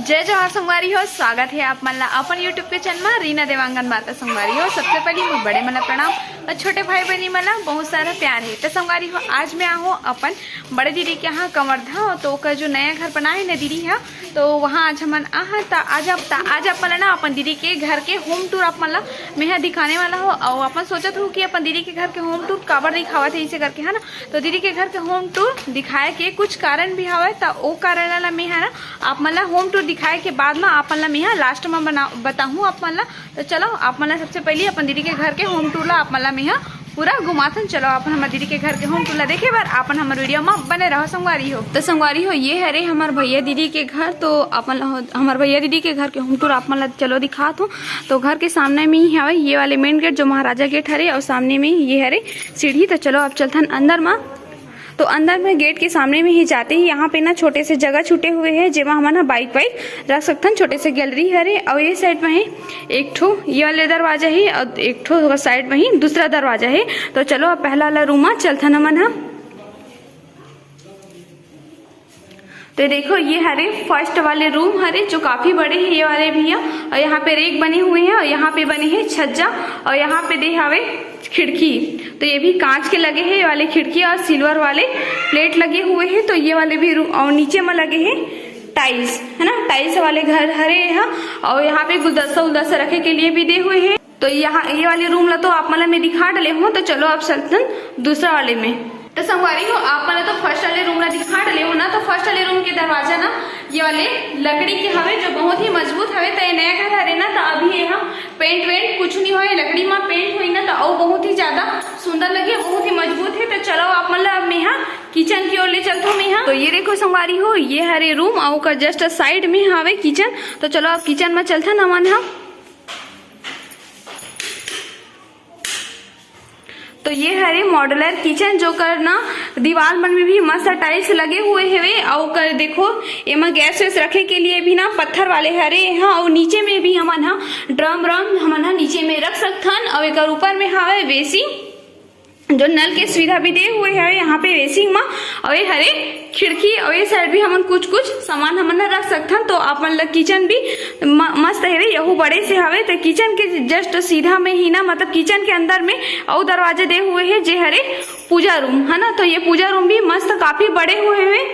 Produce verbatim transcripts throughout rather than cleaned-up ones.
जय जोहार संगवारी हो, स्वागत हे आप मन ला अपन YouTube के चैनल मा रीना देवांगन मा। त संगवारी हो, सबसे पहली मोर बड़े मन ला प्रणाम और छोटे भाई बहनी मन ला बहुत सारा प्यार हे। त संगवारी हो, आज मैं आहूँ अपन बड़े दीदी के यहाँ कवर्धा, तो ओकर जो नया घर बना हे ना दीदी हा, तो वहाँ आज हमन आहा। त आज आप, त आज आप मन ला ना अपन दीदी के घर के होम टूर आप मन ला मेहा दिखाने वाला हो। और अपन सोचत हो कि अपन दीदी के घर के होम टूर काबर दिखावत हे इसे करके, है ना। तो दीदी के घर के होम टूर दिखाए के कुछ कारण भी हवय, त ओ कारण ला मेहा ना आप मन ला होम टूर दिखाए के बाद मा आप मन ला मेहा लास्ट मा बना बताहूँ आप मन ला। तो चलो, आप मन ला सबसे पहली अपन दीदी के घर के होम टूर ला आप मन ला मेहा पूरा घुमाथन। चलो, अपन हमर दीदी के घर के होम टूर ला देखे बर आप मन हमर वीडियो मा बने रहो संगवारी हो। तो संगवारी हो, ये हरे हमर भैया दीदी के घर। तो अपन ला हो-, हमर भैया दीदी के घर के होम टूर आप मन ला चलो दिखात हूँ। तो घर के सामने में ही हवय ये वाले मेन गेट, जो महाराजा गेट हरे, और सामने में ही ये हरे सीढ़ी। तो चलो, अब चलथन अंदर मा। तो अंदर में गेट के सामने में ही जाते ही यहाँ पे ना छोटे से जगह छूटे हुए हैं, जेमा हमन ह बाइक वाइक रख सकथन। छोटे से गैलरी हरे, और ये साइड में ही एक ठो ये वाले दरवाजा हे और एक ठो ओकर साइड में ही दूसरा दरवाजा हे। तो चलो, अब पहला वाला रूम मा चलथन हमन ह। तो ये देखो, ये हरे फर्स्ट वाले रूम हरे, जो काफी बड़े हैं ये वाले भी हैं। और यहाँ पे रेक बने हुए हैं और यहाँ पे बने हैं छज्जा, और यहाँ पे दे हवे खिड़की। तो ये भी कांच के लगे हैं ये वाले खिड़की, और सिल्वर वाले प्लेट लगे हुए हैं। तो ये वाले भी रू-, और नीचे में लगे हैं टाइल्स, है ना, टाइल्स वाले घर हरे यहाँ। और यहाँ पे गुलदस्ता उलदस्ता रखे के लिए भी दे हुए हैं। तो यहाँ ये वाले रूम ला तो आप मन ला मैं दिखा डले हूँ। तो चलो, अब चलथन दूसरा वाले में। तो संगवारी हो, आप मन ला तो फर्स्ट वाले रूम ला दिखा डले हूँ ना। तो फर्स्ट वाले रूम के दरवाजा ना ये वाले लकड़ी के हवे, जो बहुत ही मजबूत हवे। तो ये नया घर हरे ना, तो अभी यहाँ पेंट वेंट कुछ नहीं होए, लकड़ी मा पेंट होई ना, तो अउ बहुत ही ज्यादा सुंदर लगे, बहुत ही मजबूत है। तो चलो, आप मन ला अब मेहा किचन की ओर ले चलथो मेहा। तो ये देखो संगवारी हो, ये हरे रूम, और ओकर जस्ट साइड में हवे किचन। तो चलो, अब किचन में चलथन हमन हा। तो ये हरे मॉड्यूलर किचन, जो कर ना दीवार मन में भी मस्त टाइल्स लगे हुए हवे। और कर देखो, एमा गैस वैस रखे के लिए भी ना पत्थर वाले हरे, हाँ। और नीचे में भी हमन हा ड्रम व्रम हमन हा नीचे में रख सकथन। और एकर ऊपर में हवे बेसिन, जो नल के सुविधा भी दे हुए हवे यहाँ पे बेसिन मा। और ये हरे खिड़की, और ये साइड भी हमन कुछ कुछ सामान हमन ला रख सकथन। तो आप मन ला किचन भी म-, मस्त हवे, यहू बड़े से हवे। तो किचन के जस्ट सीधा में ही ना, मतलब किचन के अंदर में अउ दरवाजा दे हुए है, जे हरे पूजा रूम, है ना। तो ये पूजा रूम भी मस्त काफी बड़े हुए हवे।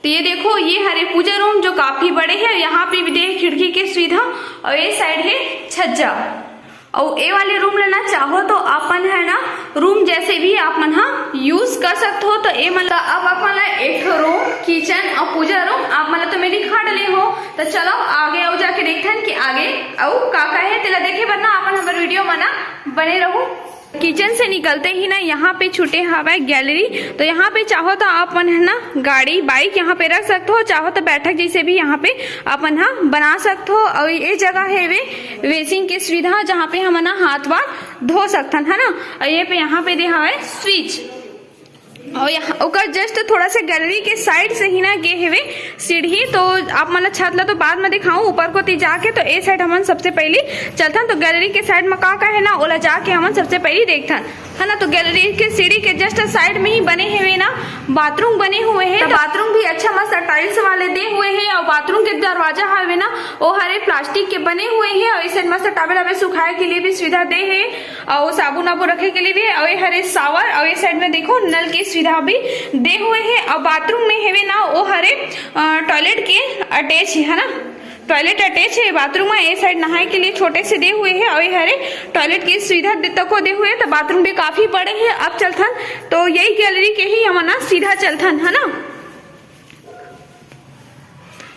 तो ये देखो, ये हरे पूजा रूम, जो काफी बड़े है। यहाँ पे भी दे खिड़की के सुविधा, और ये साइड है छज्जा। और ए वाले रूम लेना चाहो तो आप मन है ना, रूम जैसे भी आप मन हा यूज कर सकते हो। तो ए मन ला, अब आप मन ला एक ठो रूम, किचन और पूजा रूम आप मन ला तो मैं दिखा डले हो। तो चलो, आगे अउ जाके देखथन कि आगे अउ का का है। तेला देखे बर ना आप मन हमर वीडियो में ना बने रहो। किचन से निकलते ही ना यहाँ पे छूटे हवय गैलरी। तो यहाँ पे चाहो तो आप मन है ना गाड़ी बाइक यहाँ पे रख सकते हो, चाहो तो बैठक जैसे भी यहाँ पे अपन हा बना सकत हो। और ये जगह है वे बेसिन के सुविधा, जहाँ पे हमन हा हाथ वाथ धो सकथन, है ना। और ये पे यहाँ पे दे हवे स्विच, और यहाँ ओकर जस्ट थोड़ा सा गैलरी के साइड से ही ना गे हेवे सीढ़ी। तो आप मन ला छत ला तो बाद में दिखाऊं, ऊपर कोती जाके। तो ए साइड हमन सबसे पहली चलथन, तो गैलरी के साइड में का का है ना, ओला जाके हमन सबसे पहली देखथन, है ना। तो गैलरी के सीढ़ी के जस्ट साइड में ही बने हुए ना बाथरूम बने हुए हैं। तो बाथरूम भी अच्छा मस्त टाइल्स वाले दे हुए हैं, और बाथरूम के दरवाजा हवे ना, वो हरे प्लास्टिक के बने हुए हैं, और इसे मस्त टॉवेल हवे सुखाए के लिए भी सुविधा दे है, और साबुन आबुन रखे के लिए भी। और ये हरे शावर, और ये साइड में देखो नल की सुविधा भी दे हुए है। और बाथरूम में हवे ना, वो हरे टॉयलेट के अटैच है, है ना, टॉयलेट अटैच है बाथरूम में। ये साइड नहाए के लिए छोटे से दे हुए है, और ये हरे टॉयलेट की सुविधा दे, तको दे हुए है। तो बाथरूम भी काफी बड़े है। अब चलथन, तो यही गैलरी के ही हमन ना सीधा चलथन, है ना।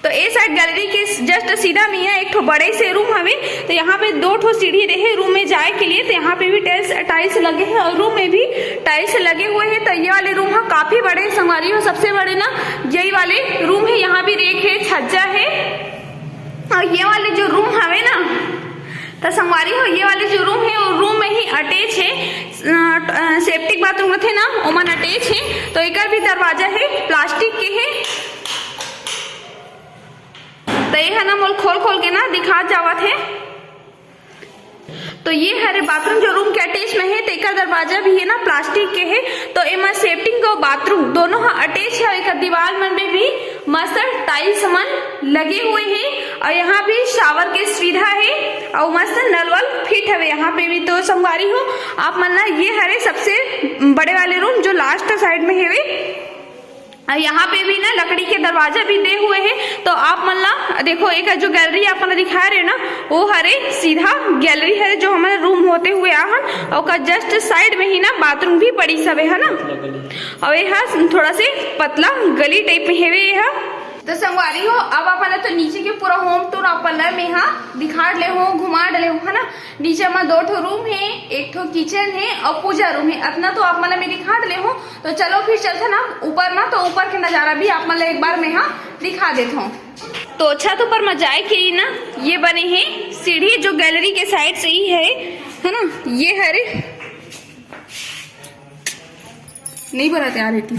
तो ए साइड गैलरी के जस्ट सीधा में ही एक ठो बड़े से रूम हवे। तो यहाँ पे दो ठो सीढ़ी रहे रूम में जाए के लिए। तो यहाँ पे भी टाइल्स, टाइल्स लगे हैं और रूम में भी टाइल्स लगे हुए हैं। तो ये वाले रूम हा काफी बड़े हैं संगवारी हो, सबसे बड़े ना यही वाले रूम है। यहाँ भी रेक है, छज्जा है। और ये वाले जो रूम हवे ना, तो संगवारी हो, ये वाले जो रूम है, वो रूम में ही अटैच है। अ, ट-, अ, सेप्टिक बाथरूम रथे ना, ओमन अटैच है। तो एकर भी दरवाजा है, प्लास्टिक के है। तो ये है ना, मोल खोल खोल के ना दिखा जावत है। तो ये हरे बाथरूम जो रूम के अटैच में है, तो एकर दरवाजा भी है ना प्लास्टिक के है। तो एमा सेप्टिक और बाथरूम दोनों हा अटैच है। एकर दीवार मन में भी मस्त टाइल्स मन लगे हुए हे और यहाँ भी शावर के सुविधा हे और मस्त नल वल फिट हवे यहाँ पे भी। तो संगवारी हो, आप मन ला ये हरे सबसे बड़े वाले रूम जो लास्ट साइड में हेवे। और यहाँ पे भी ना लकड़ी के दरवाजा भी दे हुए हैं। तो आप मन ला देखो, एक जो गैलरी आप मन ला दिखा रहे ना, वो हरे सीधा गैलरी हरे जो हमारे रूम होते हुए आहन, और ओकर जस्ट साइड में ही ना बाथरूम भी पड़ी सवे है ना। और ये हा थोड़ा से पतला गली टाइप में हेवे ये हा। तो संगवारी हो, अब आप मन ला तो नीचे के पूरा होम टूर आप मन ला मैं हा दिखा डले हो, घुमा डले हो है ना। नीचे में दो ठो रूम है, एक ठो किचन है और पूजा रूम है। अतना तो आप मन ला मैं दिखा डले हो। तो चलो फिर चलते ना ऊपर में, तो ऊपर के नजारा भी आप मन ला एक बार मैं हा दिखा देत हूँ। तो छत ऊपर में जाए के ना ये बने है सीढ़ी जो गैलरी के साइड से ही है, है ना। ये हरे नहीं बनाते आ रही थी।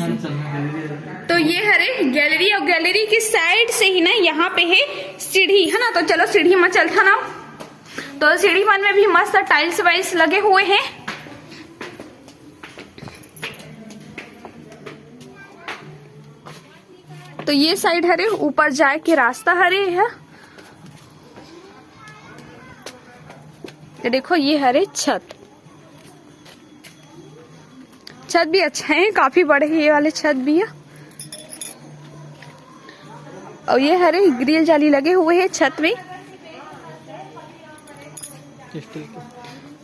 तो ये हरे गैलरी और गैलरी की साइड से ही ना यहाँ पे है सीढ़ी, है ना। तो चलो सीढ़ी में चलता ना। तो सीढ़ी मन में भी मस्त टाइल्स वाइल्स लगे हुए हैं। तो ये साइड हरे ऊपर जाए के रास्ता हरे है। ये देखो, ये हरे छत, छत भी अच्छा है, काफी बड़े है ये वाले छत भी है। और ये हरे ग्रिल जाली लगे हुए हैं छत में।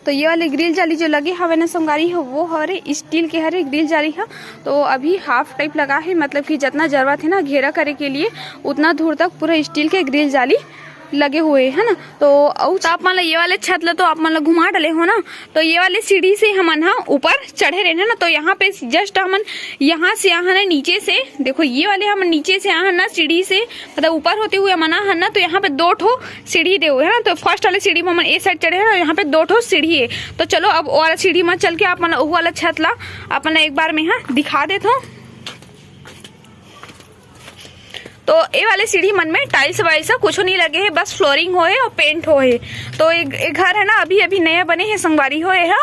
तो ये वाले ग्रिल जाली जो लगे हवे ना संगवारी हो, वो हरे स्टील के हरे ग्रिल जाली है। तो अभी हाफ टाइप लगा है, मतलब कि जितना जरूरत है ना घेरा करे के लिए, उतना दूर तक पूरा स्टील के ग्रिल जाली लगे हुए है ना। तो अउ आप मन ला ये वाले छत ला तो आप मन ला घुमा डले हो ना। तो ये वाले सीढ़ी से हमन हा ऊपर चढ़े रहे ना। तो यहाँ पे जस्ट हमन यहाँ से आहन ना नीचे से, देखो ये वाले हमन नीचे से आहन ना सीढ़ी से, मतलब ऊपर होते हुए हमन आहन ना। तो यहाँ पे दो ठो सीढ़ी दे हुए है ना। तो फर्स्ट वाले सीढ़ी में हमन ए साइड चढ़े हैं ना, यहाँ पे दो ठो सीढ़ी है। तो चलो अब वो वाला सीढ़ी में चल के आप मन ला वो वाला छत ला आप मन ला एक बार मैं हा दिखा देत हूँ। तो ए वाले सीढ़ी मन में टाइल्स वाइल्स कुछ नहीं लगे है, बस फ्लोरिंग होए और पेंट होए। तो एक, एक घर है ना, अभी अभी नया बने है, संगवारी होए है।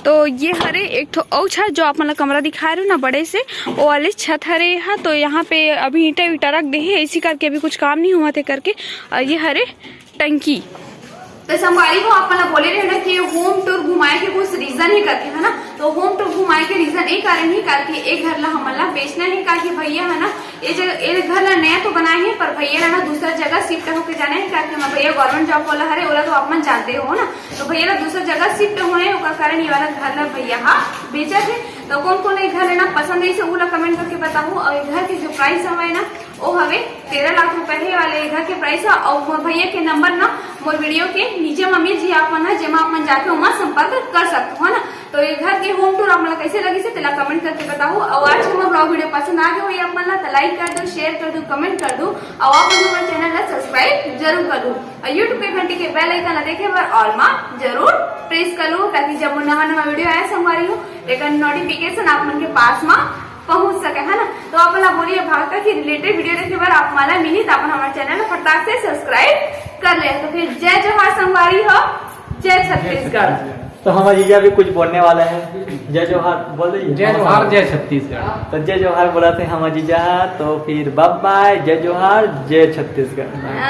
तो ये हरे एक ठो अउ छत जो आप मन ला कमरा दिखा रहे हो ना बड़े से, वो वाले छत हरे हा। तो यहाँ पे अभी ईंटा ईटा रख दे है, इसी करके अभी कुछ काम नहीं हुआ थे करके। और ये हरे टंकी। तो संगवारी हो, आप मन ला बोले रहे ना कि होम टूर घुमाए के कुछ रीजन ही करके है ना। तो होम टूर घुमाए के रीजन एक कारण ही करके एक घर ला हमन ला बेचना है, काकि भैया है ना, ये जगह, ये घर ला नया तो बनाए है, पर भैया ला ना दूसरा जगह शिफ्ट होके जाना है, काकि हमर भैया गवर्नमेंट जॉब वाला हरे, ओला तो आप मन जानते हो ना। तो भैया ला दूसरा जगह शिफ्ट होना है, ओकर कारण ये वाला घर ला भैया हा बेचत है। तो कौन कौन ये घर लेना पसंद है, इसे ओला कमेंट करके बताओ। और ये घर के जो प्राइस हवे ना, वो हवे तेरह लाख रुपए है वाले घर के प्राइस है। और मोर भैया के नंबर ना मोर वीडियो के नीचे में मिल जी आप मन ह, जेमा आप मन जाके ओमा संपर्क कर सकते हो, है ना। तो ये घर के होम टूर आप मन ला कैसे लगिस हे, तेला कमेंट करके बताओ। और आज के मोर ब्लॉग वीडियो पसंद आ गए हो आप मन ला, तो लाइक कर दो, शेयर कर दो, कमेंट कर दो, और आप मन हमारे चैनल ला सब्सक्राइब जरूर कर दो, और यूट्यूब के घंटी के बेल आइकन ला देखे बर ऑल मा जरूर प्रेस कर लो, ताकि जब मोर नवा नवा वीडियो आए संगवारी हो, तेकर नोटिफिकेशन आप मन के पास मा पहुंच सके, है ना। तो अपन ला बोलिए भागता के रिलेटेड वीडियो देखे बर आप मन ला मिली, तो अपन हमारे चैनल ला फटाक से सब्सक्राइब कर ले। तो फिर जय जोहार संगवारी हो, जय छत्तीसगढ़। तो हमारे जीजा भी कुछ बोलने वाला है। जय जोहार बोल दीजिए। जय जोहार, जय छत्तीसगढ़। तो जय जोहार बोला थे हमारे जीजा, तो फिर बाय बाय, जय जोहार, जय छत्तीसगढ़। हाँ।